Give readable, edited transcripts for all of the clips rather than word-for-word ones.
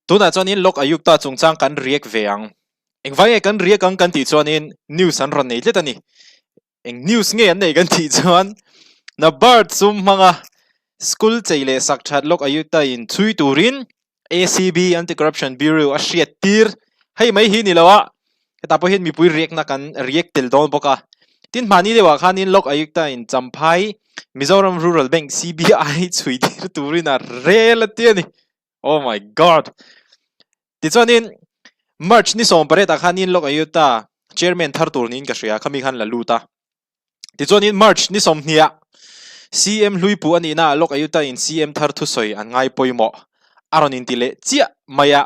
Tunah chuanin Lok Ayukta chungchang kan react ve ang. Engvai nge kan react ang kan tih chuanin news an rawn nei tlat a ni. Eng news nge an nei kan tih chuan NABARD sum hmanga school chei leh sak that Lok Ayukta in chhui turin ACB, Anti-Corruption Bureau, a hriat tir. Hei mai hi ni lo a, hetah pawh hian mipui react na kan react tel dawn bawk a. Tin hmahni deuhah khanin Lok Ayukta in Champhai Mizoram Rural Bank, CBI, chhui tir turin a rel a ti a ni. Oh my God! Tichuanin March ni 18 ah khanin Lok Ayukta chairman thar tur niin ka hria, khami khan la lut a. Tichuanin March ni 20 ah CM hlui puh a nihna ah Lok Ayukta in CM thar thusawi an ngai pawimawh a rawn inti leh chiah mai a.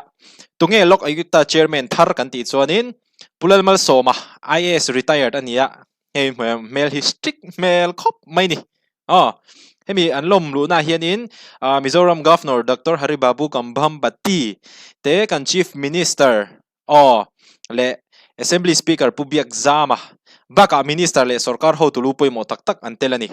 Tunge Lok Ayukta chairman thar kan tih chuanin Pu Lalmalsawma, IAS retired a ni a, hei hmel hi strict hmel khawp mai ni. Aw, hemi an lawm luhna ah hianin Mizoram Governor Doctor Hari Babu Kambhampati te kan Chief Minister aw leh Assembly Speaker Pu Biak Zama bakah Minister leh sorkar hotu lu pawimawh tak tak an tel a ni.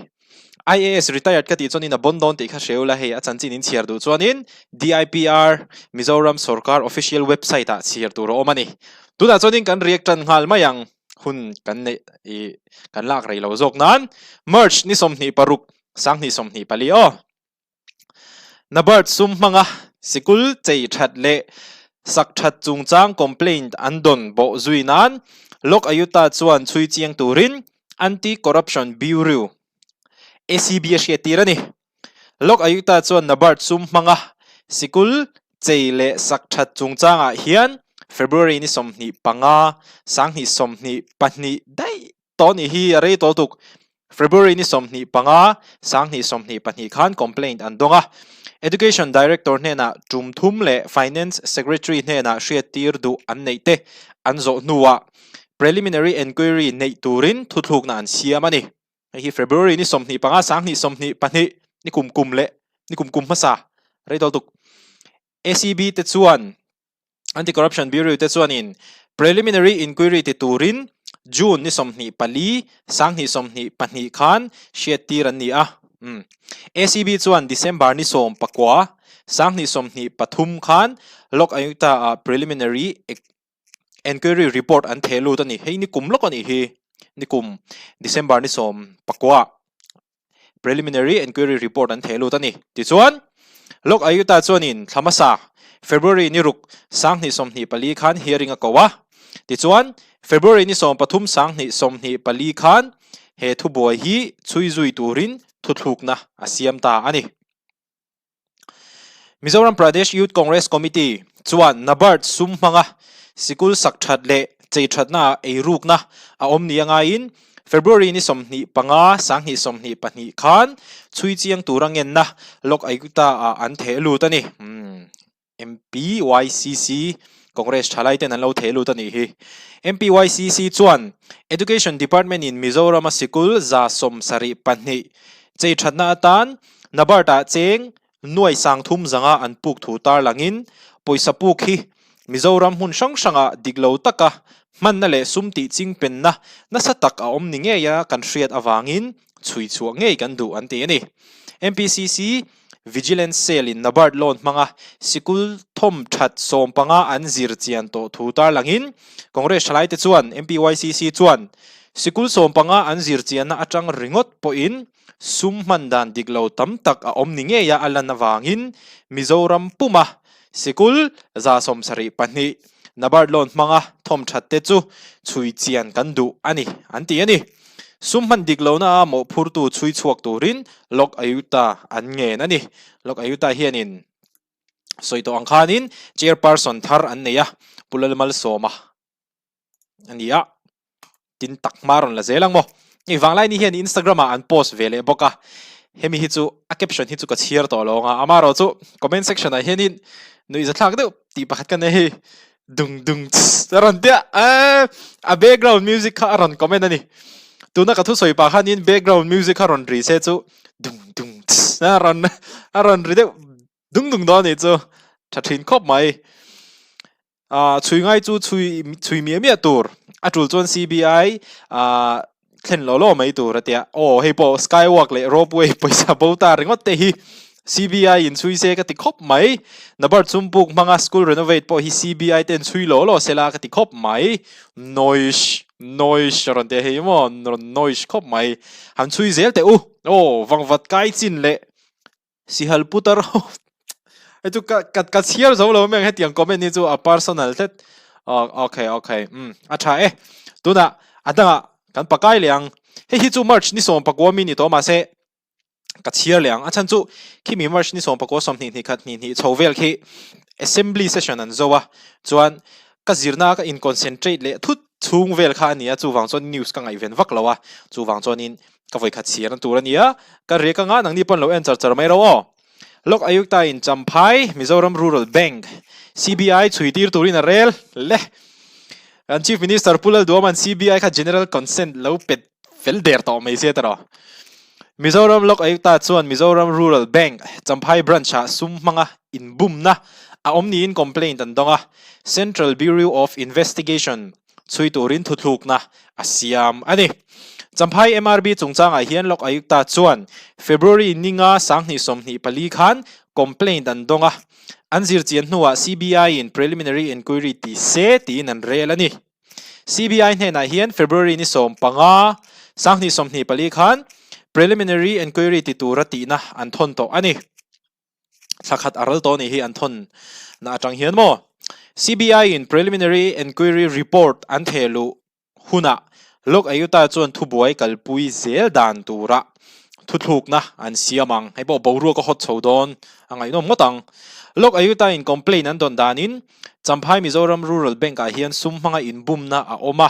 IAS retired ka tih chuanin a bawn dawn tih kha hreu la, hei a chanchin in chhiar duh chuanin DIPR Mizoram sorkar official website ah chhiar tur a awm a ni. Tunah chuanin kan react tan nghal mai ang. Hun kan neih i kan lak rei lo zawk nan March ni 26 2024 aw. NABARD sum hmanga sikul chei that leh sak that chungchang complaint an dawn bawh zui nan Lok Ayukta chuan chhui chiang turin Anti-Corruption Bureau, ACB, a hriattir a ni. Lok Ayukta chuan NABARD sum hmanga sikul chei leh sak that chungchangah hian February ni 25, 2022 daih tawh nih hi a rei tawh tuk. February ni 25, 2022 khan complaint an dawng a. Education Director hnenah tum thum leh Finance Secretary hnenah hriattir duh an neih te an zawh hnuah preliminary enquiry neih turin thuthlukna an siam a ni. Hei hi February ni 25, 2022 ni kum kum leh ni kum kum hmasa rei tawh tuk. ACB te chuan Anti-Corruption Bureau te chuanin preliminary inquiry ti turin June ni 24, 2022 khan hriattir an ni a. ACB chuan December ni 19, 2023 khan Lok Ayukta ah preliminary Enquiry report an theh lut a ni. Hei ni kum lawk a nih hi. Ni kum December ni 19 preliminary enquiry report an theh lut a ni. Tichuan, Lok Ayukta chuanin thla hmasa February ni ruk 2024 khan hearing a ko a. Tichuan, February ni 13 2024 khan he thubuai hi chhui zui turin thuthlukna a siam ta a ni. Mizoram Pradesh Youth Congress Committee chuan NABARD sum hmanga sikul sak that leh chei thatnaah eirukna a awm ni a ngaiin February ni 25, 2022 khan chhui chiang tura ngenna Lok Ayukta ah an theh lut a ni. MPYCC Congress thalai ten an lo theh lut a nih hi. MPYCC chuan Education Department in Mizoram a sikul 72 chei thatna atan NABARD ah cheng nuai 30 zanga an puk thu tarlangin pawisa puk hi Mizoram hmun hrang hrangah dik lo taka hmanna leh sum tih chingpenna nasa tak a awm ni ngei a kan hriat avangin chhui chhuah ngei kan duh an ti a ni. MPCC Vigilance Cell in NABARD loan hmanga sikul thawm that 15 an zir chian tawh thu tarlangin Congress thalaite chuan MPYCC chuan sikul 15 an zir chianna atang ringawt pawhin sum hman dan dik lo tam tak a awm ni ngei a a lan avangin Mizoram puma sikul 72 NABARD loan hmanga thawm that te chu chhui chian kan duh a ni an ti a ni. Sum hman dik lohna a mawhphurtu chhui chhuak turin Lok Ayukta an ngen a ni. Lok Ayukta hianin sawi tawh ang khanin Chairperson thar an nei a, Pu Lalmalsawma a ni a, tin tak hma rawn la zel ang maw. Hei vanglai ni hian Instagram ah an post ve leh bawk a, hemi hi chu a caption hi chu ka chhiar tawh lo ang a, amaherawh chu comment section ah hianin nuihzathlak deuh tih pakhat ka nei hei. Dung dung tss a rawn tia eh a background music kha a rawn comment a ni. Tuna ka thusawi pah khanin background music kha rawn ri se chu dung dung tss a rawn a rawn ri deuh dung dung dawn a nih chu. Tha thin khawp mai. Ah chhui ngai chu chhui chhui miah miah tur a tul chuan CBI ah thlen law law mai tur a tia. Aw hei pawh skywalk leh ropeway pawisa bo ta ringawt te hi. CBI in chhui se ka ti khawp mai. Nabard Chumpuk hmanga school renovate pawh hi CBI ten chhui law law sela ka ti khawp mai. Noish, noish a rawn ti a hei maw, rawn noish khawp mai. Han chhui zel teh u. Aw, vangvat kai chin leh Sihal putar ho hei chu ka ka ka chhiar zo lo mai ang hetiang comment hi chu a personal tlat. Aw okay okay umm a tha e. Tunah a dangah kan pakai leh ang. Hei hi chu March ni 19 mi ni tawh mahse ka chhiar leh ang. A chhan chu khimi March ni 19 20 hnih khat hnih hnih chho vel khi assembly session an zo a chuan ka zirna ka in concentrate leh thut chhung vel kha a ni a chuvang chuan news ka ngaihven vak lo a chuvang chuanin Ka vawikhat chhiar na tur a nia, ka riak anga nangni pawn lo en char char mai ro aw. Lok Ayukta in Champhai, Mizoram Rural Bank, CBI chhui tir turin a rel le. Kan Chief Minister Pu Lalduaman CBI kha General Consent lo pet fel der tawh mai sia tawh. Mizoram Lok Ayukta chuan Mizoram Rural Bank, Champhai Branch ah sum hmanga inbumna a awm niin complaint an dawng a, Central Bureau of Investigation chhui turin thuthlukna a siam a ni. Champhai MRB chungchangah hian Lok Ayukta chuan February ninga 2024 khan complaint an dawng a, an zirchian hnuah CBI-in preliminary inquiry ti se tiin an rel a ni. CBI hnenah hian February ni 15, 2024 khan preliminary inquiry ti tura tihna an thawn tawh a ni. Thla khat a ral tawh anih hi an thawn na atang hian maw? CBI in preliminary enquiry report an theh luh hunah Lok Ayukta chuan thubuai kalpui zel dan tura thuthlukna an siam ang. Hei pawh boruak a hawt chho dawn a ngaihnawm ngawt ang. Lok Ayukta in complaint an dawn danin Champhai Mizoram Rural Bank ah hian sum hmanga inbumna a awm a,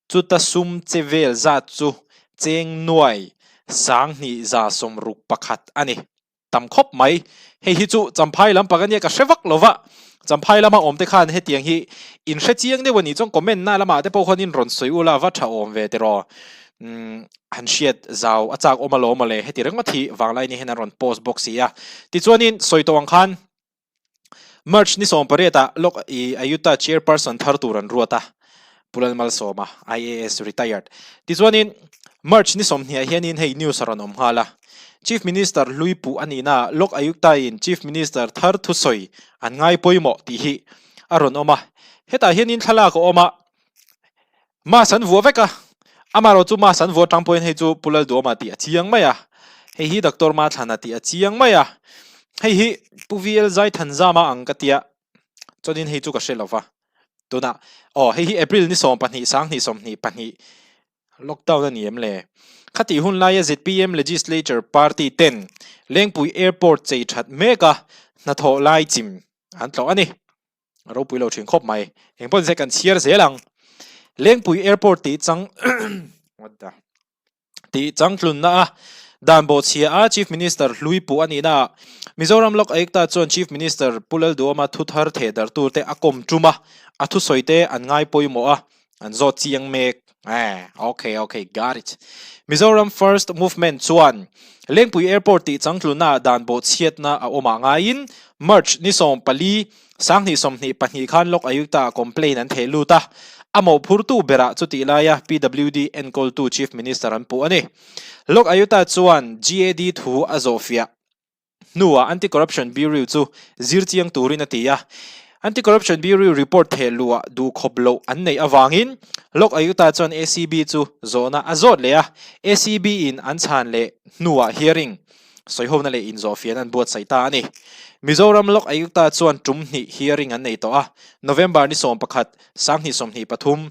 chuta sum che vel zat chu cheng nuai 2161 a ni. Tam khawp mai. Hei hi chu Champhai lam pak ania ka hre vak lo va, Champhai lama awm te khan hetiang hi in hre chiang deuh a nih chuan comment na lamah te pawh khawn in rawn sawi ula va tha awm ve tiraw. Umm han hriat zau a chak awm alawm mawle heti ringawt hi vanglai ni hian an rawn post bawk si a. Tichuanin sawi tawh ang khan March ni 18 ah Lok i Ayuta Chairperson thar tur an ruat a, Pu Lalmalsawma, IAS retired. Tichuanin March ni 20 ah hianin hei news a rawn awm nghal a, Chief Minister hlui puh a nihna Lok Ayukta in Chief Minister thar thusawi an ngai pawimawh tih hi a rawn awm a. Hetah hianin thlalak a awm a, Mask an vuah vek a, amaherawh chu mask an vuah atang pawhin hei chu Pu Lalduama tih a chiang mai a, hei hi Doctor Mathlana tih a chiang mai a, hei hi Pu VL Zaithanzama ang ka tia, chuanin hei chu ka hre lo va, tunah aw hei hi April ni 12 2022 lockdown a ni em le? Khatih hun laia zpm Legislature Party ten Lengpui Airport chei that mek a hnathawh lai chim an tlawh a ni. A ropui lo thin khawp mai. Eng pawh nise kan chhiar zel ang. Lengpui Airport tih chang what the tih changtlunna a dan bawhchhia a Chief Minister hlui puh a nihna ah Mizoram Lok Ayukta chuan Chief Minister Pu Lalduhoma thu thar theh darh tur te a kawm tum a, a thusawi te an ngai pawimawh a, An zawt chiang mek. Eh, okay, okay, got it. Mizoram First Movement chuan Lengpui Airport tih changtlunna dan bawhchhiatna a awm ah ngaiin March ni 14, 2022 khan Lok Ayukta ah complaint an theh lut a, a mawhphurtu berah chutih laia PWD enkawltu Chief Minister an puh a ni. Lok Ayukta chuan GAD thu a zawhfiah. hnuah Anti-Corruption Bureau chu zir chiang turin a ti a. Anti-Corruption Bureau report theh luhah duhkhawp loh an neih avangin Lok Ayukta chuan ACB chu zawhna a zawt leh a, ACB in an chhan leh hnuah hearing sawihona leh inzawhfiahna an buatsaih ta a ni. Mizoram Lok Ayukta chuan tum hnih hearing an nei tawh a, November ni 11, 2023,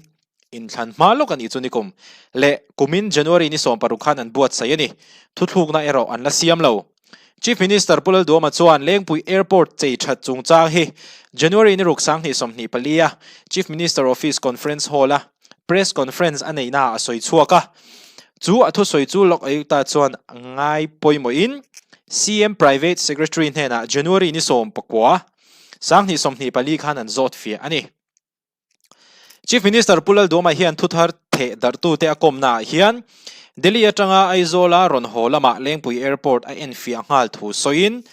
Inthlan hma lawk a nih chu nikum leh kumin January ni 16 khan an buatsaih a ni. Thuthlukna erawh an la siam lo. Chief Minister Pu Lalduama chuan Lengpui Airport chei that chungchang hi January ni ruk 2024 a Chief Minister Office Conference Hall a Press Conference a neihnaah a sawi chhuak a. Chu a thusawi chu Lok Ayukta chuan ngai pawimawhin CM Private Secretary hnenah January ni 19, 2024 khan an zawt fiah a ni. Chief Minister Pu Lalduama hian thuthar theh darhtute a kawmnaah hian Delhi atanga Aizawla rawn haw lamah Lengpui Airport a enfiah nghal thu sawiin,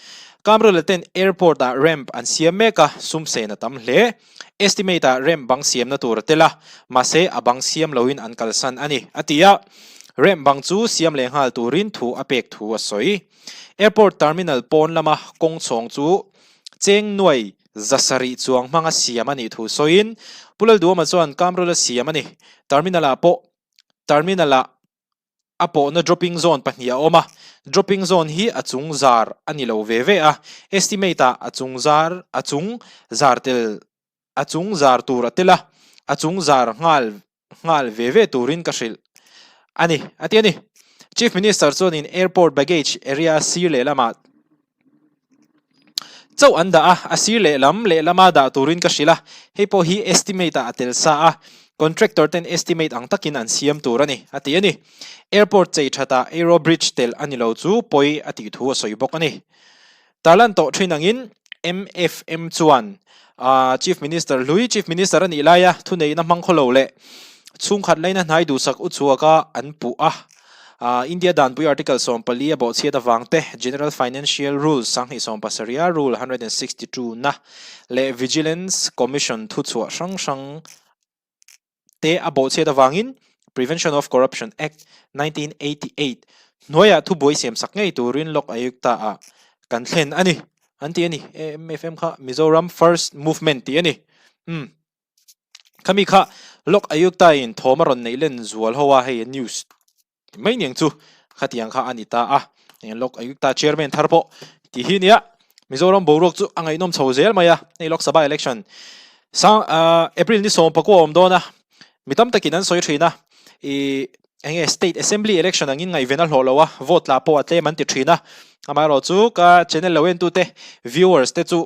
Kamrula ten airport-ah ramp an siam mek a, sum sen a tam hle. Estimate-ah ramp bang siamna tur a tel a, mahse a bang siam loin an kalsan a ni, a ti a. Ramp bang chu siam leh nghal turin thu a pek thu a sawi. Airport terminal pawn lama kawng chhawng chu cheng nuai 700 chuang hmanga siam a nih thu sawiin Pu Lalduhawma chuan Kamrula siam a ni. Terminal-ah pawh terminal-ah a pawhna dropping zone pahnih a awm a, dropping zone hi a chung zar a ni lo ve ve a, estimate-ah a chung zar a chung zar tel a chung zar tur a tel a, a chung zar nghal nghal ve ve turin ka hrilh a ni, a ti a ni. Chief Minister chuanin airport baggage area sir lehlamah chauh an dah a, a sir lehlam lehlama dah turin ka hrilh a, hei pawh hi estimate ah a tel sa a, contractor ten estimate ang takin an siam tur a ni, a ti a ni. Airport chei thatah aero bridge telh a ni lo chu pawi a tih thu a sawi bawk a ni. Tarlan tawh thin angin MFM chuan Chief Minister hlui Chief Minister a nih laia thuneihna hmang khaw lo leh chhungkhat laina hnai duhsak uchuaka an puh a. India Danpui Article 14 a bawhchhiat avang te, General Financial Rules 2007 Rule 162 na leh Vigilance Commission thuchhuah hrang hrang te a bawhchhiat avangin Prevention of Corruption Act, 1988 hnuaiah thubuai siamsak ngei turin Lok Ayukta-ah kan thlen a ni, an ti a ni. AMFM kha Mizoram First Movement tih a ni. Umm. Khami kha Lok Ayukta-in thawm a rawn neih len zual ho a, hei news mai niang chu khatiang kha a ni ta a. Lok Ayukta chairman thar pawh ti hi nia Mizoram boruak chu a ngaihnawm chho zel mai a. Hei Lok Sabha election sang April ni 19 a awm dawn a, mi tam takin an sawi thin a, i enge state assembly election angin ngaihven a hlawh lo a, vote lah pawh a tlem an ti thin a. Amaherawh chu ka channel lo entute viewers te chu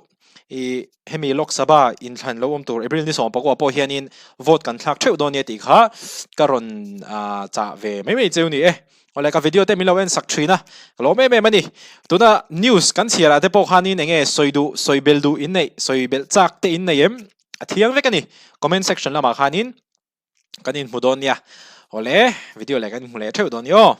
I hemi Lok Sabha inthlan lo awm tur April ni 19 pawh hianin vote kan thlak theuh dawn nia tih kha ka rawn chah ve mai mai cheu ni e. Awle ka video te min lo en sak thin a, ka lawm em em a ni. Tuna news kan chhiar ah te pawh khanin enge sawi duh, sawi bel duh in neih, sawi belh chak te in nei em? A thiang vek a ni. Comment section lamah khanin kan inhmu dawn nia. Awle video leh kan inhmu leh theuh dawn ni aw.